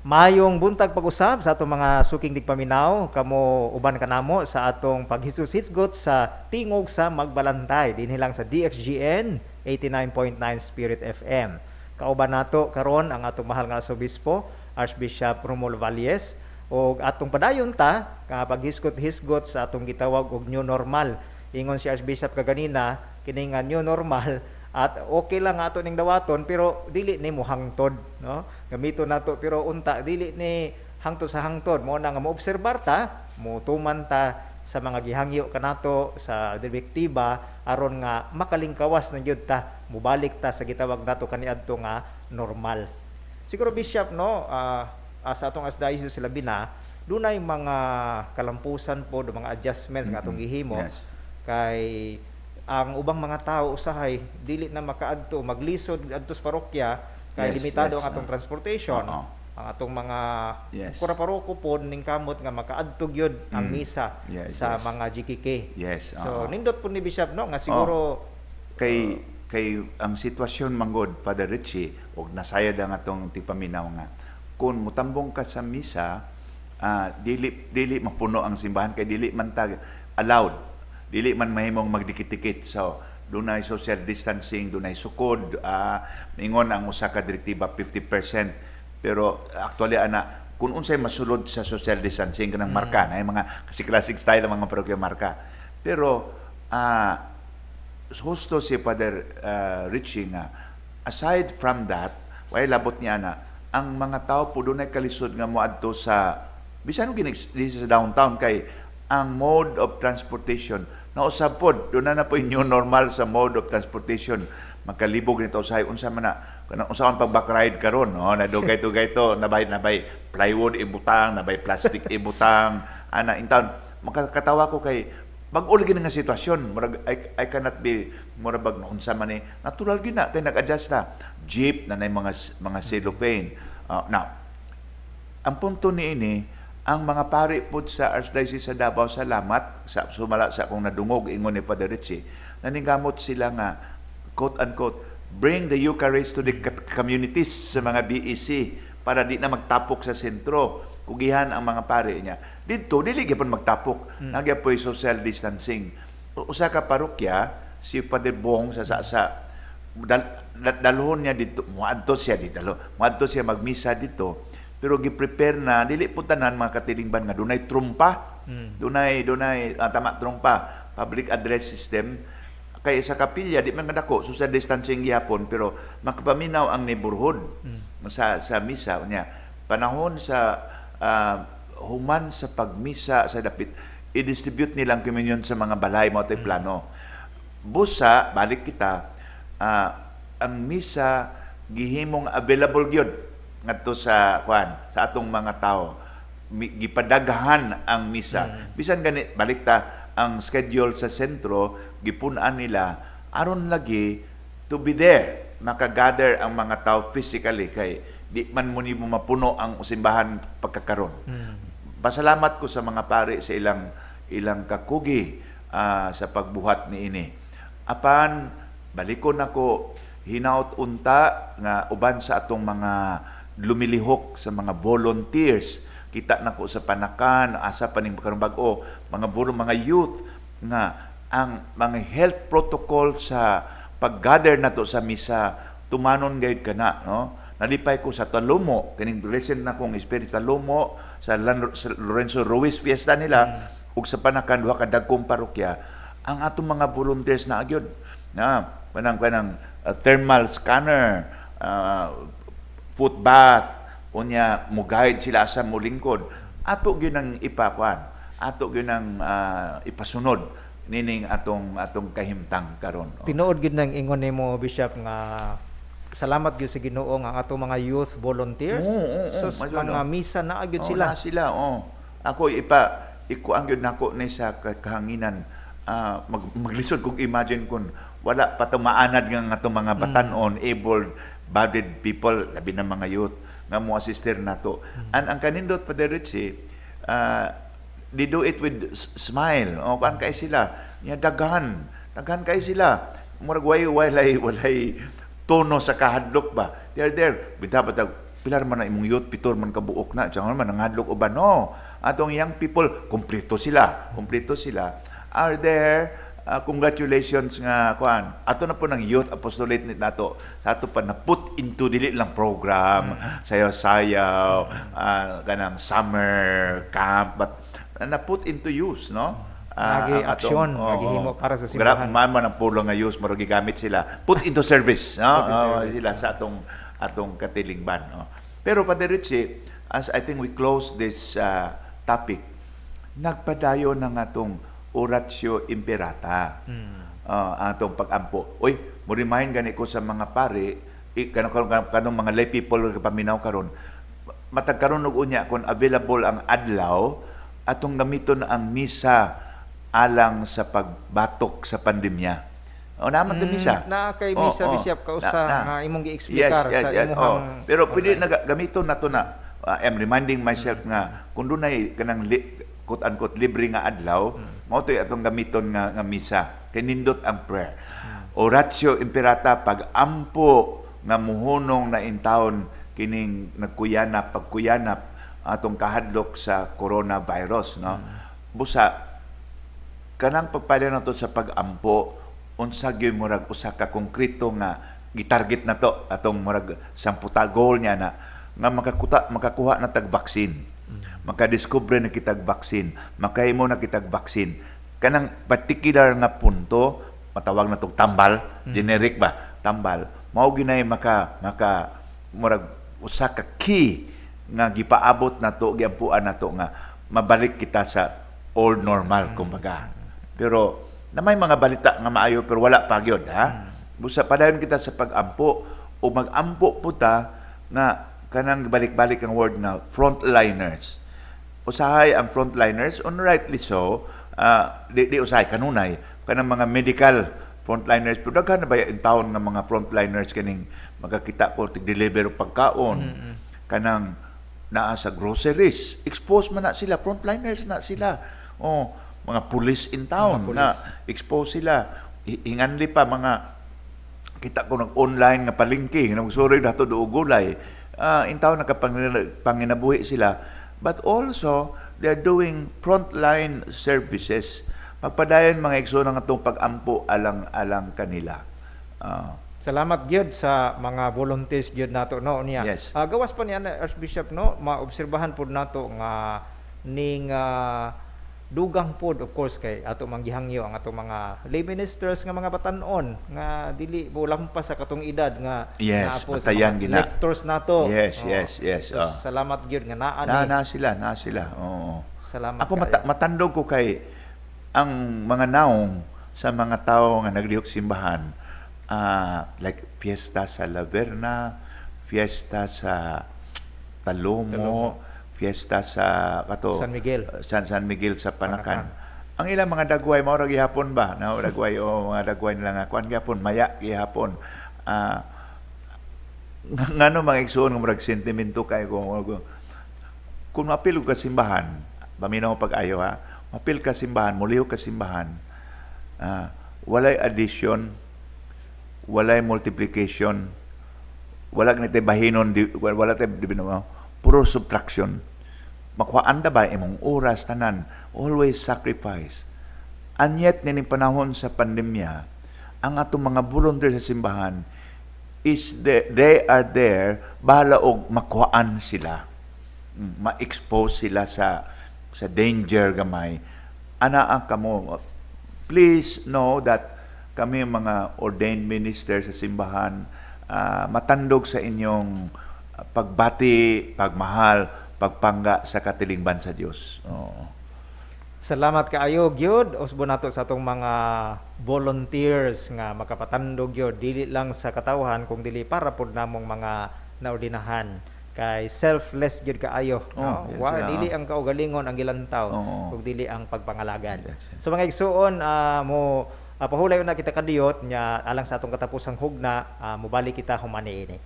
Maayong buntag pag-usab sa atong mga suking tigpaminaw, kamo uban kanamo sa atong paghisgot-hisgot sa Tingog sa Magbalantay dinhi lang sa DXGN 89.9 Spirit FM. Kauban nato karon ang atong mahal nga Arsobispo, Archbishop Romulo Valles, ug atong padayon ta nga paghisgot-hisgot sa atong gitawag og new normal. Ingon si Archbishop kaganina, kini nga new normal at okay lang ato ning dawaton, pero dili ni mo hangtod, no? Gamiton nato, pero unta dili ni hangtod sa hangtod. Mo na nga moobserbar ta, mo tuman ta sa mga gihangyo kanato sa direktiba aron nga makalingkawas na gyud ta, mobalik ta sa gitawag nato kaniadto nga normal. Siguro, Bishop, no, sa atong Archdiocese sa Labina, dunay mga kalampusan po do, mga adjustments nga atong gihimo kay ang ubang mga tao usahay dili na makaadto, maglisod adto sa parokya kay limitado ang atong transportation. Ang atong mga kura paroko pod ning kamot nga makaadto gyud ang misa sa mga GKK. So nindot po ni Bishop, no, nga siguro Kay kay ang sitwasyon manggod, Father Richie, og nasayad ang atong tigpaminaw nga kung mutambong ka sa misa, dili dili mapuno ang simbahan kay dili man ta allowed, dili man mahimong magdikit-dikit. So dunay social distancing, dunay sukod. Ingon ang usa ka direktiba 50%, pero actually ana kung unsay masulod sa social distancing kanang marka na mga kasi classic style ang mga parokya marka. Pero husto si Father Richie nga aside from that, way labot niya na ang mga tao po dunay kalisod nga moadto sa bisan ginig sa downtown kay ang mode of transportation nausab pod. Doon na po yung new normal sa mode of transportation. Magkalibog nito usahay unsa man na kanang unsa man pag ride karon, no, na dugay-dugay to, nabay plywood ibutang, nabay plastic ibutang ana. In town makakatawa ko kay bag-o lagi nga sitwasyon. Murag I cannot be murag bag unsa man ni natural gyud na kay nag-adjust na jeep na nay mga cellophane. Now ang punto niini, ang mga pari pod sa Archdiocese sa Davao, salamat sa sumala sa akong nadungog, ingon ni Father Richie, naningkamot sila nga, quote unquote, bring the Eucharist to the communities sa mga BEC para di na magtapok sa sentro. Kugihan ang mga pari niya didto, dili gyapon magtapok, mm. Nagyapoy social distancing. Usa ka parokya, si Father Bong sa dalhon niya dito, muadto siya dito, muadto siya magmisa dito, pero gi-prepare na dili po tanan mga katilingban nga dunay trumpa, dunay tama, trumpa, public address system, kay sa kapilya di man nga dako, social distancing gihapon, pero makapaminaw ang neighborhood sa misa niya. Panahon sa human sa pagmisa sa dapit, i-distribute nilang communion sa mga balay mo mm. Plano busa balik kita, ang misa gihimong available gyud ngadto sa kuan, sa atong mga tao. Gipadaghan ang misa bisan gani balik ta ang schedule sa sentro, gipun-an nila aron lagi to be there, makagather ang mga tao physically kay di man mo nimo mapuno ang simbahan pagkakaron. Pasalamat ko sa mga pari sa ilang ilang kakugi sa pagbuhat niini. Apan balikon nako, hinaut unta nga uban sa atong mga lumilihok sa mga volunteers, kita nako sa Panacan, asa pa ning karon bag-o, mga mga youth nga ang mga health protocol sa pag-gather nato sa misa tumanon gayud kana, no? Nalipay ko sa Talomo, kining recent na kong experience, Talomo sa Lorenzo Ruiz fiesta nila ug sa Panacan, duha ka dagkong parokya. Ang atong mga volunteers na agyod na kanang kanang thermal scanner, foot bath, unya mo guide sila sa mulingkod. Ato gyud ang ipakuan, ato gyud ang ipasunod nining atong atong kahimtang karon, oh. Tinuod gyud nang ingon nimo, Bishop, nga salamat gyud sa Ginoo nga ang atong mga youth volunteers Oo, sus, medyo, mga no. misa na gyud Oo, sila. Na sila, oh. Ako ipa ikuang gyud nako ni sa kahanginan. Maglisod kog imagine kung wala pa to maanad nga atong mga batanon, able bodied people, labi na mga youth nga mo assister nato. An ang kanindot pa Richie, they do it with smile. O kuan kay sila. Nya daghan, daghan kay sila. Murag way walay walay tono sa kahadlok ba. They are there. Binta pa tag Pila man na imong youth, pito man kabuok na. Tsaka man nangadlok uban, no. Atong young people, kompleto sila. Kompleto sila. Are there congratulations nga kuan. Ato na po ng youth apostolate ni nato. Sa ato pa na put into dili lang program, sayaw-sayaw, kanang summer camp, but na put into use, no? Nagi Ang atong- aksyon, oo. nagihimo para sa Gra- simbahan. Man man ang pulo nga use, murag gigamit sila. Put into service, no? Put into Oo, service. Sila sa atong katilingban, no? Pero Padre Richie, as I think we close this topic, nagpadayon ng atong oratio imperata. Ang atong pag-ampo. Uy, mo remind gani ko sa mga pare, kanong kanong, kanong mga lay people nga paminaw karon. Matag karon og unya kung available ang adlaw, atong gamiton ang misa alang sa pagbatok sa pandemya. O naman mm, misa. Naa kay misa, Bishop, kausa nga imong gi-explikar sa imuhang Oh. Pero pwede online. na gamiton nato na. I'm reminding myself nga kung dunay kanang quote unquote libre nga adlaw, mao to'y atong gamiton nga misa. Kay nindot ang prayer. Oratio imperata, pag-ampo nga muhunong na intawon kining nagkuyanap, pagkuyanap atong kahadlok sa coronavirus, no? Busa kanang pagpadayon nato sa pag-ampo, unsa gyud murag usa ka konkreto nga gitarget nato atong murag samputa goal niya na nga makakuha na tag vaccine, makadiskubre na kitag vaccine, makahimo na kitag vaccine, kanang particular nga punto, matawag na tog tambal, generic ba, tambal, mao ginay maka maka murag usa ka key nga gipaabot nato, giampuan nato nga mabalik kita sa old normal kumbaga. Pero na may mga balita nga maayo, pero wala pa gyud, ha. Busa padayon kita sa pag-ampo o mag-ampo po ta nga kanang balik-balik ang word na frontliners. Usahay ang frontliners, on rightly so, di usahay kanunay kanang mga medical frontliners, pero daghan na ba in town nga mga frontliners, kaning makakita ko tig-deliver og pagkaon, kanang naa sa groceries, expose man na sila, frontliners na sila. Oh, mga police in town na expose sila. Hinganli pa mga kita ko nag-online nga palengke, nga magsuroy dato do gulay. In town nakapanginabuhi sila, but also they are doing frontline services. Magpadayon, mga igsoon, ang atong pag-ampo alang-alang kanila. Salamat gyud sa mga volunteers gyud nato, no, niya. Yes. Gawas pa niya na, Archbishop, no, maobserbahan pud nato nga ning dugang pod, of course, kay ato mang gihangyo ang atong mga lay ministers nga mga batan-on nga dili mo lampas sa katong edad nga naa po sa batayan mga gina. lectors nato. Yes. So, salamat gyud nga naa Na ni. Na sila, na sila. Oo. Salamat Ako kaayo. matandog ko kay ang mga naong sa mga tao nga naglihok simbahan, like fiesta sa Laverna, fiesta sa Talomo, fiesta sa kato San Miguel. San Miguel sa Panacan. Panacan. Ang ilang mga dagway mao ra gihapon ba? Na dagway o mga dagway nila nga kuan gihapon, maya gihapon. Ngano mga igsoon nga murag sentimento kay ko, kung mapil ka simbahan, paminaw pag-ayo ha, mapil ka simbahan, mulihok ka simbahan, walay addition, walay multiplication, wala ni tay bahinon, di, wala tay di, puro subtraction. Makuhaan da ba imong oras tanan, always sacrifice. And yet, nining panahon sa pandemya, ang atong mga volunteer sa simbahan is they are there, bahala og makuhaan sila. Ma-expose sila sa danger gamay. Ana ang kamo. Please know that kami mga ordained minister sa simbahan, matandog sa inyong pagbati, pagmahal, pagpangga sa katilingban sa Dios. Oo. Salamat kaayo gyud usbo nato sa atong mga volunteers nga makapatandog gyud dili lang sa katawhan kung dili para pud namong mga naordinahan kay selfless gyud kaayo, Oh, no? yes, Wa dili ang kaugalingon ang gilantaw kung dili ang pagpangalagad. So mga igsuon, mo pahulay na kita kadiyot nya alang sa atong katapusang hugna, mobalik kita human niini.